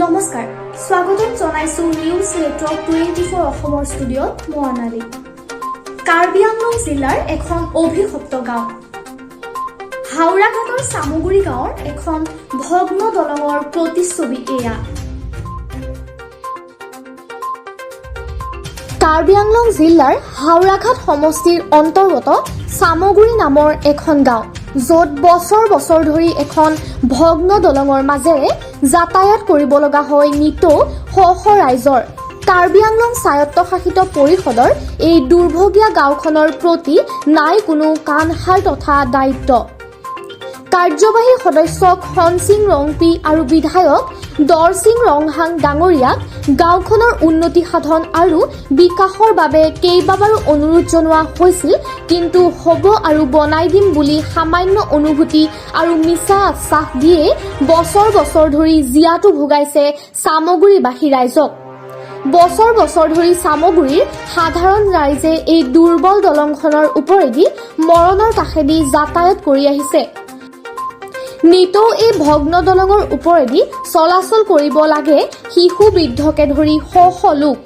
নমস্কাৰ, স্বাগতম জনাইছো নিউজ নেটৱৰ্ক 24 অসমৰ ষ্টুডিঅ'ত। মই অনালী। কাৰ্বি আংলং জিলাৰ এখন অভিশপ্ত গাঁও হাওৰাঘাটৰ চামগুৰি গাঁৱৰ এখন ভগ্ন দলঙৰ প্ৰতিচ্ছবি এয়া। কাৰ্বি আংলং জিলাৰ হাওৰাঘাট সমষ্টিৰ অন্তৰ্গত চামগুৰি নামৰ এখন গাঁও, য'ত বছৰ বছৰ ধৰি এখন ভগ্ন দলঙৰ মাজেৰে যাতায়াত কৰিব লগা হয় নিতৌ শ শ ৰাইজৰ। কাৰ্বি আংলং স্বায়ত্তশাসিত পৰিষদৰ এই দুৰ্ভগীয়া গাঁওখনৰ প্ৰতি নাই কোনো কাণসাৰ তথা দায়িত্ব। কাৰ্যবাহী সদস্য খনসিং ৰংপি আৰু বিধায়ক দৰসিং ৰংহাং ডাঙৰীয়াক গাঁওখনৰ উন্নতি সাধন আৰু বিকাশৰ বাবে কেইবাবাৰো অনুৰোধ জনোৱা হৈছিল, কিন্তু হ'ব আৰু বনাই দিম বুলি সামান্য অনুভূতি আৰু মিছা আশ্বাস দিয়ে বছৰ বছৰ ধৰি জীয়াতু ভোগাইছে চামগুৰিবাসী ৰাইজক। বছৰ বছৰ ধৰি চামগুৰিৰ সাধাৰণ ৰাইজে এই দুৰ্বল দলংখনৰ ওপৰেদি মৰণৰ কাষেদি যাতায়াত কৰি আহিছে। নিতৌ এই ভগ্ন দলঙৰ ওপৰেদি চলাচল কৰিব লাগে শিশু, বৃদ্ধকে ধৰি শ শ লোক।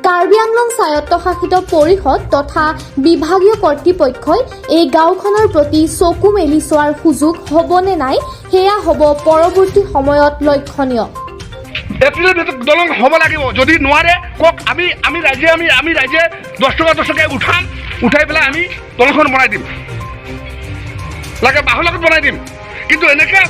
কাৰ্বি আংলং স্বায়ত্তশাসিত পৰিষদ তথা বিভাগীয় কৰ্তৃপক্ষই এই গাঁওখনৰ প্ৰতি চকু মেলি চোৱাৰ সুযোগ হ'বনে নাই, সেয়া হ'ব পৰৱৰ্তী সময়ত লক্ষণীয়। এপ্ৰিলৰ ভিতৰত দলং হ'ব লাগিব। যদি নোৱাৰে কওক, আমি ৰাইজে 10 টকা 10 টকা উঠাম, উঠাই পেলাই আমি দলংখন বনাই দিম। লাগে বাঁহৰ লগত বনাই দিম, কিন্তু এনেকৈ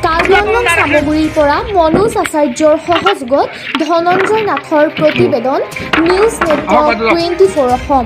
কাৰ্বি আংলং চামগুৰিৰ পৰা মনোজ আচাৰ্যৰ সহযোগত ধনঞ্জয় নাথৰ প্ৰতিবেদন, নিউজ নেটৱৰ্ক 24 অসম।